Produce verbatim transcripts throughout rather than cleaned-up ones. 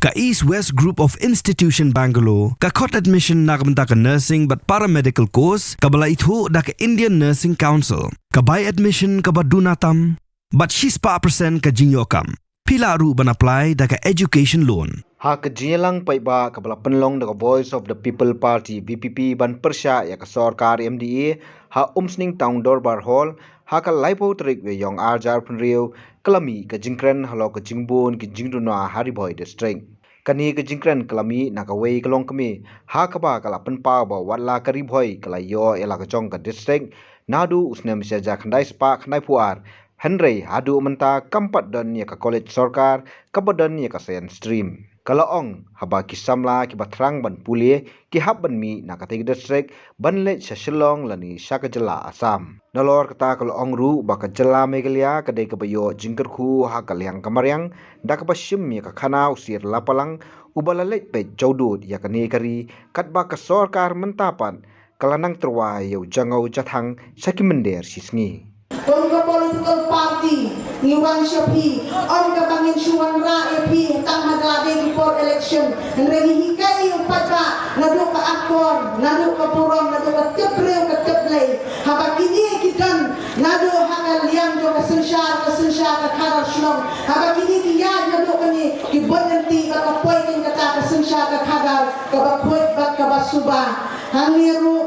Ka East West Group of Institution Bangalore ka khot admission na ka bynta ka nursing bad paramedical course kaba la ithuh da ka Indian Nursing Council. Ka bai admission kaba duna tam bad shispah percent ka jingïoh kam. Phi lah ruh ban apply da ka education loan. Ha ka jingïalang paidbah kaba la pynlong da ka Voice of the People Party, V P P, ban pyrshah ïa ka sorkar M D A ha Umsning Town Dorbar Hall ha ka laiphew tarik Naiwieng arhajar phew, ka la mih ka jingkren halor ka jingbun ki jingduna ha Ri Bhoi District. Kane ka jingkren ka la mih na kawei ka longkmie ha kaba ka la pynpaw ba wat la ka Ri Bhoi ka la ïoh ïa la ka jong ka district naduh u snem shihajar khyndai spah khyndaiphew ar, hynrei haduh mynta kam pat don ïa ka college sorkar kaba don ïa ka science stream. Ka la ong haba ki samla kiba thrang ban pule ki hap ban mih na katei ka district ban leit sha Shillong lane sha ka jylla Assam. Nalor kata ka la ong ruh ba ka jylla Meghalaya ka dei kaba ïoh jingkyrkhu ha ka liang ka mariang da kaba shim ïa ka khana u Sir Lapalang uba la leit peit jawdud ïa kane ka ri, katba ka sorkar mynta pat ka la nang tyrwa ïa u jngoh jathang sha ki mynder shisngi. Kum ka political party ngi wan sha phi, ym kaba ngin shu wanrah ïa phi tang haba la dei ki por election. Hynrei ngi hikai ïa u paidbah naduh ka akor, naduh ka burom, naduh ka tip briew ka tip Blei. Haba kine ki don naduh ha ka liang jong ka synshar, ka synshar ka khadar shnong. Haba kine ki ïaid naduh kane ki bun lynti bad ka poi kein kata ka synshar ka khadar kaba khuid bad kaba suba. Hangne ruh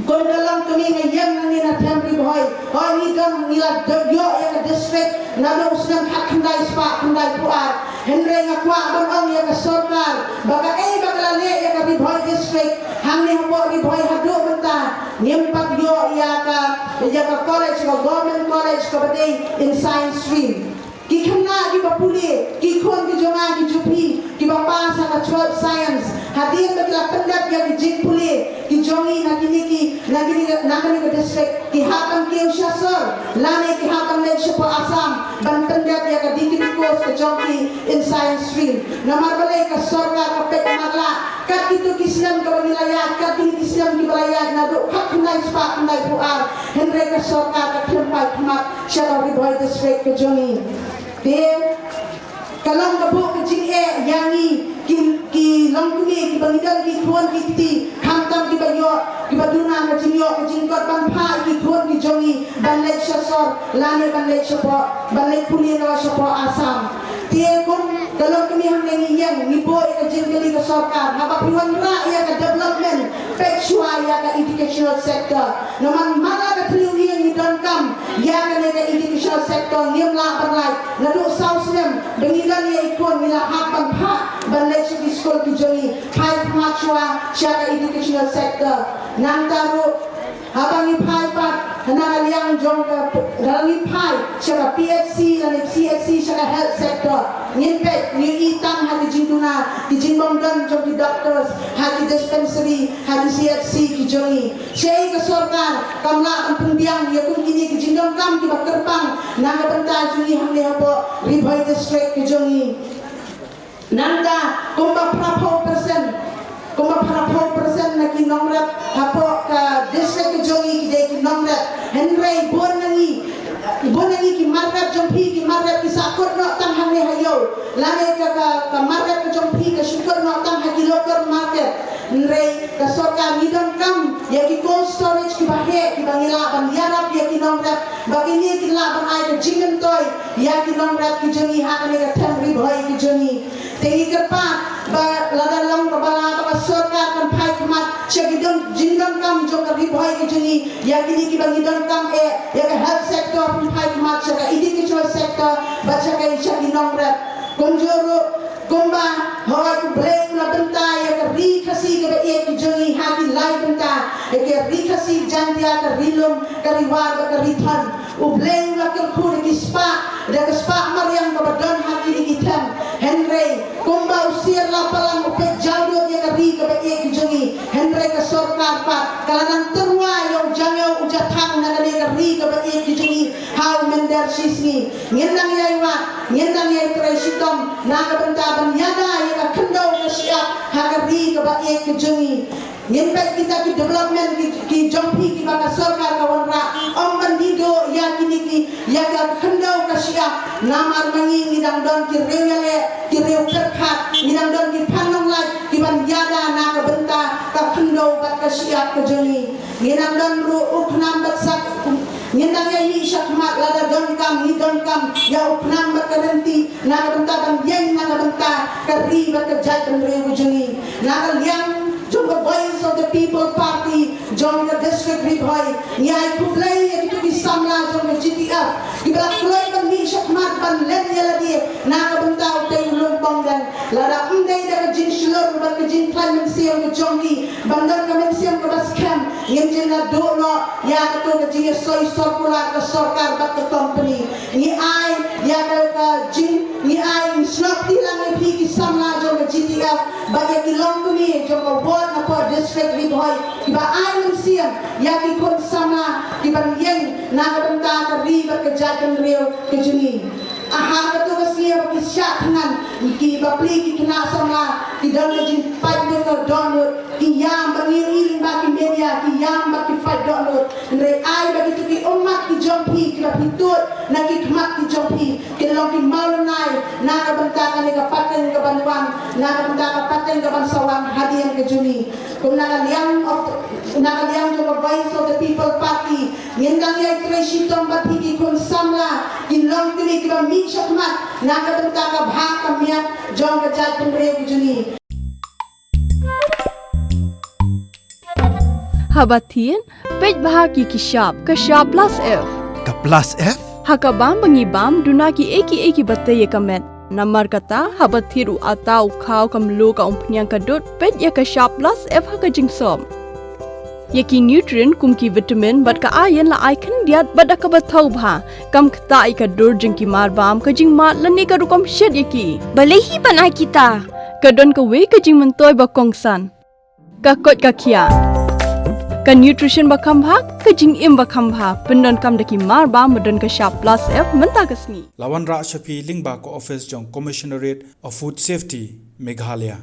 kum ka longkmie nga ïeng hangne na them Ri Bhoi. Hooid ngi don, ngi la ïoh ïa ka district naduh u snem khatkhyndai spah khyndaiphew ar. Hynrei nga kwah ban ong ïa ka sorkar ba kaei ba ka la leh ïa ka Ri Bhoi District hangne hapoh Ri Bhoi haduh mynta ngim pat ïoh ïa ka, ïa ka college, ka government college kaba dei in science stream. Ki khynnah kiba pule, ki khun ki jong nga ki jong phi kiba pass ha ka twelve science, hadien ba ki la pyndep ïa ki jingpule ki jong ngi na kine ki, na kine, na kane ka district, ki hap ban kiew sha sor lane ki hap ban leit shapoh Assam ban pyndep ïa ka degree course ka jong ki in science stream. Namar balei ka sorkar ka peit marlah kat kito ki snem kaba ngi la ïaid, kat kine ki snem kiba la ïaid naduh khatkhyndai spah khyndaiphew ar, hynrei ka sorkar ka khlem phai khmat sha ka Ri Bhoi District ka jong ngi. Te ka long ka buh ka jingeh ïa ngi ki, ki longkmie kiba ngi don ki khun ki kti, khamtam kiba ïoh, kiba duna ka jingïoh ka jingkot ban phah ïa ki khun ki jong ngi ban leit sha sor lane ban leit shapoh, ban leit pule noh shapoh Assam. Te kum ka longkmie hangne ngi ïeng ngi buh ïa ka jingkylli ka sorkar, haba phi wanrah ïa ka development, peit shuwa ïa ka educational sector. Namar man la ka tynrai ngi donkam ïa kane ka educational sector, ngim lah ban lait. Naduh saw snem ba ngi don ïa i khun ngi la hap ban phah ban leit sha ki skul ki jong ngi. Phai khmat shuwa sha ka educational sector. Nangta ruh haba ngi phai pat na ka liang jong ka, haba ngi phai sha ka P H C lane C H C, sha ka health sector, ngin peit ngi i tang ha ki jingduna, ki jingbym don jong ki doctors ha ki dispensary, ha ki C H C ki jong ngi. Shaei ka sorkar kam lah ban pynbiang ïa kum kine ki jingdonkam kiba kyrpang na ka bynta jong ngi hangne hapoh Ri Bhoi District ki jong ngi. Nangta kumba phraphew percent, kumba phraphew percent na ki nongrep hapoh ka district ki jong ngi ki dei ki nongrep. Hynrei bun na ngi, bun na ngi ki mar rep jong phi, ki mar rep ki sah kut noh tang hangne ha ïew. Lane ka, ka, ka mar rep ka jong phi ka shu kut noh tang ha ki local market. Hynrei ka sorkar ngi donkam ïa ki cold storage kiba heh kiba ngi lah ban ïarap ïa ki nongrep, ba kine kin lah ban ai ka jingmyntoi ïa ki nongrep ki jong ngi ha kane ka them Ri Bhoi ki jong ngi. Te ngi kyrpad ba lada long kaba la ba ka sorkar kan phai khmat sha ki don, jingdonkam jong ka Ri Bhoi ki jong ngi, ïa kine kiba ngi donkam eh, ïa ka health sector pynphai khmat sha ka educational sector bad sha ka, sha ki nongrep. Kumjuh ruh kumba, hooid, U Blei u la bynta ïa ka ri Khasi kaba ïeit ki jong ngi ha ki lai bynta, ïa ka ri Khasi, Jaintia, ka ri lum, ka ri war bad ka ri thon. U Blei u la kyrkhu da ki spah, da ka spah mariang kaba don ha kine ki them. Hynrei kumba u Sir Lapalang u peit jawdud ïa ka ri kaba ïeit ki jong ngi, hynrei ka sorkar pat ka la nang tyrwa ïa u jngoh u jathang na kane ka ri kaba ïeit ki jong ngi ha u mynder shisngi. Ngin nang ïai wad, ngin nang ïai trei shitom na ka bynta ban ïada ïa ka khyndew ka shyiap ha ka ri kaba ïeit ki jong ngi. Ngin peit kita ki development ki, ki jong phi kiba ka sorkar ka wanrah. Ym ban dih duh ïa kine ki, ïa ka khyndew ka shyiap. Namar ma ngi ngi dang don ki riew ïaleh, ki riew pyrkhat, ngi dang don ki phan nonglait kiban ïada na ka bynta ka khyndew bad ka shyiap ka jong ngi. Ngi dang don ruh u khnam bad sak, ngi dang ïa ïohi shakhmat lada donkam, ngi donkam ïa u khnam bad ka rynti na ka bynta ban ïeng na ka bynta ka ri bad ka jaitbynriew ka jong ngi. Na ka liang jong ka Voice of the People Party jong ka District Ri Bhoi, ngi ai khublei ïa kito ki samla jong ka G T F kiba la kloi ban mih shakhmat ban len ïa lade na ka bynta utei u lum pongdeng. Lada ym dei da ka jingshlur bad ka jingkhlaiñ mynsiem ka jong ngi ban don ka mynsiem kaba skhem, ngin jin la duh noh ïa kato ka jingïasoi circular ka sorkar bad ka company. Ngi ai ïa ka, ka jing, ngi ai, ngi sngewbha lang ïa phi ki samla jong ka G T F bad ïa ki longkmie jong ka ward napoh District Ri Bhoi kiba ai mynsiem ïa ki khun samla kiban ïeng na ka bynta ka ri bad ka jaitbynriew ka jong ngi. Ha kato ka sngi ba ki shah thngan, ki bapli ki khynnah samla ki don ka jingpait dohnud, ki ïam ba ngi ïohi lyngba ki media, ki ïam ba ki pait dohnud. Hynrei ai ba kito ki ummat ki jong phi kiba phi tuid na ki khmat ki jong phi kin long ki mawlynnai na ka bynta kane ka pateng kaban wan, na ka bynta ka pateng kaban sa wan hadien ka jong ngi. Kum na ka liang of, na ka liang jong ka Voice of the People Party, ngin dang ïai trei shitom bad phi ki khun samla, ki longkmie kiba mih shakhmat na ka bynta ka bha ka miat jong ka jaitbynriew ka jong ngi. Haba thied, peit bha ki ki shap, ka shap plus F. Ka plus F? Ha ka bam ba ngi bam, duna kiei kiei kiba tei ïa ka met. Namar kata, haba thied u atta, u khaw, ka mluh, ka umphniang, ka dud, peit ïa ka shap plus F ha ka jingsop. Ïa ki nutrient kum ki vitamin bad ka iron la ai khyndiat bad da kaba thaw bha. Kam ktah ïa ka dur jong ki mar bam, ka jingmad lane ka rukom shet ïa ki. Balei hi ban ai kita? Ka don kawei ka jingmyntoi ba kongsan. Ka koit ka khiah. Ka nutrition ba kham bha, ka jingim ba kham bha, pyndonkam da ki mar bam ba don ka shap plus F mynta ka sngi. La wanrah sha phi lyngba ka office jong Commissionerate of Food Safety, Meghalaya.